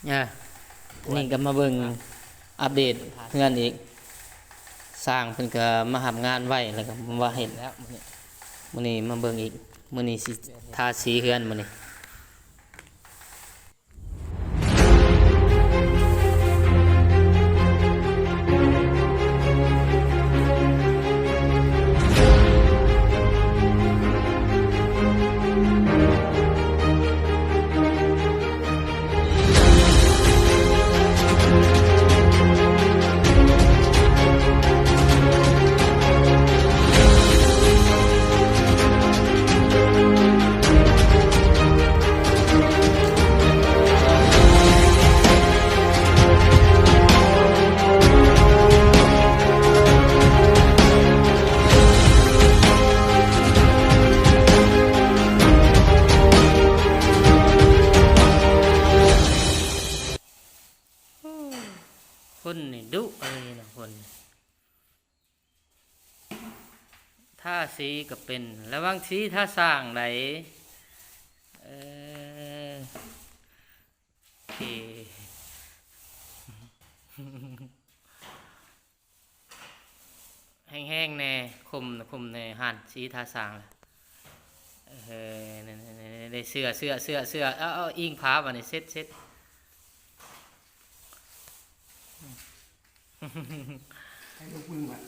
ອ່າ ນີ້ກໍມາເບິ່ງອັບເດດເຮືອນອີກ. ຊ່າງເພິ່ນກໍມາຮັບງານໄວ້ ແລ້ວກໍມາເຮັດແລ້ວ. ມື້ນີ້ ມື້ນີ້ມາເບິ່ງອີກ. ມື້ນີ້ຊິທາສີເຮືອນມື້ນີ້. ຄົນນີ້ດຸເລີຍນະ ຄົນນີ້. ທາສີກໍເປັນ ລະວັງສີທາສ້າງໃດ໋. ເອີ ໂອເຄ ແຮງໆແດ່ ຄົມ ຄົມແດ່ ຫັ້ນ ສີທາສ້າງລະ. ເອີ ນີ້ໆໆ ເສື້ອ ເສື້ອ ເສື້ອ ເສື້ອ ເອົາ ເອົາ ອີງພາບາດນີ້ ເຊັດ ເຊັດ. ໃຫ້ລູກມຶງວ່າ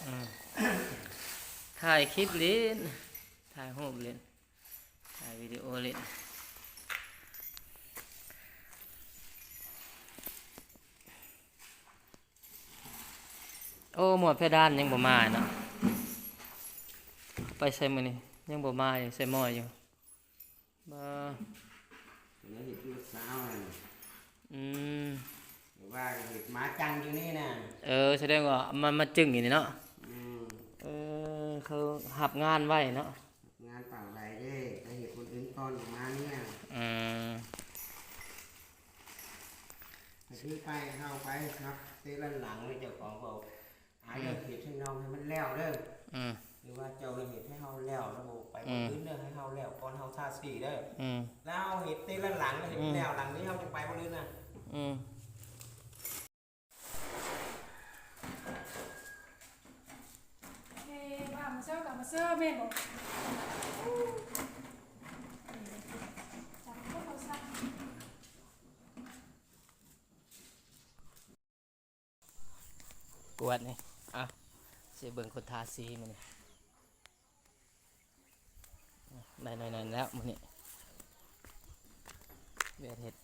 ເອີ ຖ່າຍຄລິບຫຼິ້ນ ຖ່າຍຮູບຫຼິ້ນ ຖ່າຍວິດີໂອຫຼິ້ນ. ໂອ້ ໝວດເພດານຍັງບໍ່ມາເນາະ ໄປໃສມື້ນີ້ ຍັງບໍ່ມາຢູ່ ໃສ່ໝໍ້ຢູ່. ບໍ່ ແລ້ວເຮັດລູກສາວຫັ້ນ ອືມ ຫຼືວ່າເຮັດໝາຈັງຢູ່ນີ້ນະ. ເອີ ສະແດງວ່າມັນມາຈຶ່ງຢູ່ນີ້ເນາະ. ອືມ ເອີ ເຂົາຮັບງານໄວ້ເນາະ ຮັບງານປານໃດເດ້ ໄປເຮັດຄົນອື່ນກ່ອນອອກມານີ້ນະ. ອືມ ຄືໄປເຮົາໄປຮັບແຕ່ລະຫຼັງເລີຍ ເຈົ້າຂອງເວົ້າ ອາ ອືມ ເຮັດໃຫ້ນ້ອງໃຫ້ມັນແລ້ວເດີ ອືມ ຫຼືວ່າເຈົ້າເຮັດໃຫ້ເຮົາແລ້ວ ລະບໍ່ໄປ ອືມ ຄົນອື່ນເດີ ໃຫ້ເຮົາແລ້ວກ່ອນເຮົາທາສີເດີ ອືມ ລະເຮົາເຮັດແຕ່ລະຫຼັງ ເຮັດ ອືມ ແລ້ວຫຼັງນີ້ເຮົາຈັ່ງໄປຄົນອື່ນນະ ອືມ. ເອີ ມາ ມາເຊີກັນ ມາເຊີແມ່ນບໍ່? ຈັບໂທລະສັບ ກວດນີ້ ອ່ະ ຊິເບິ່ງຄົນທາສີມື້ນີ້ ໄດ້ໜ້ອຍໜຶ່ງແລ້ວມື້ນີ້ ວຽກເຮັດ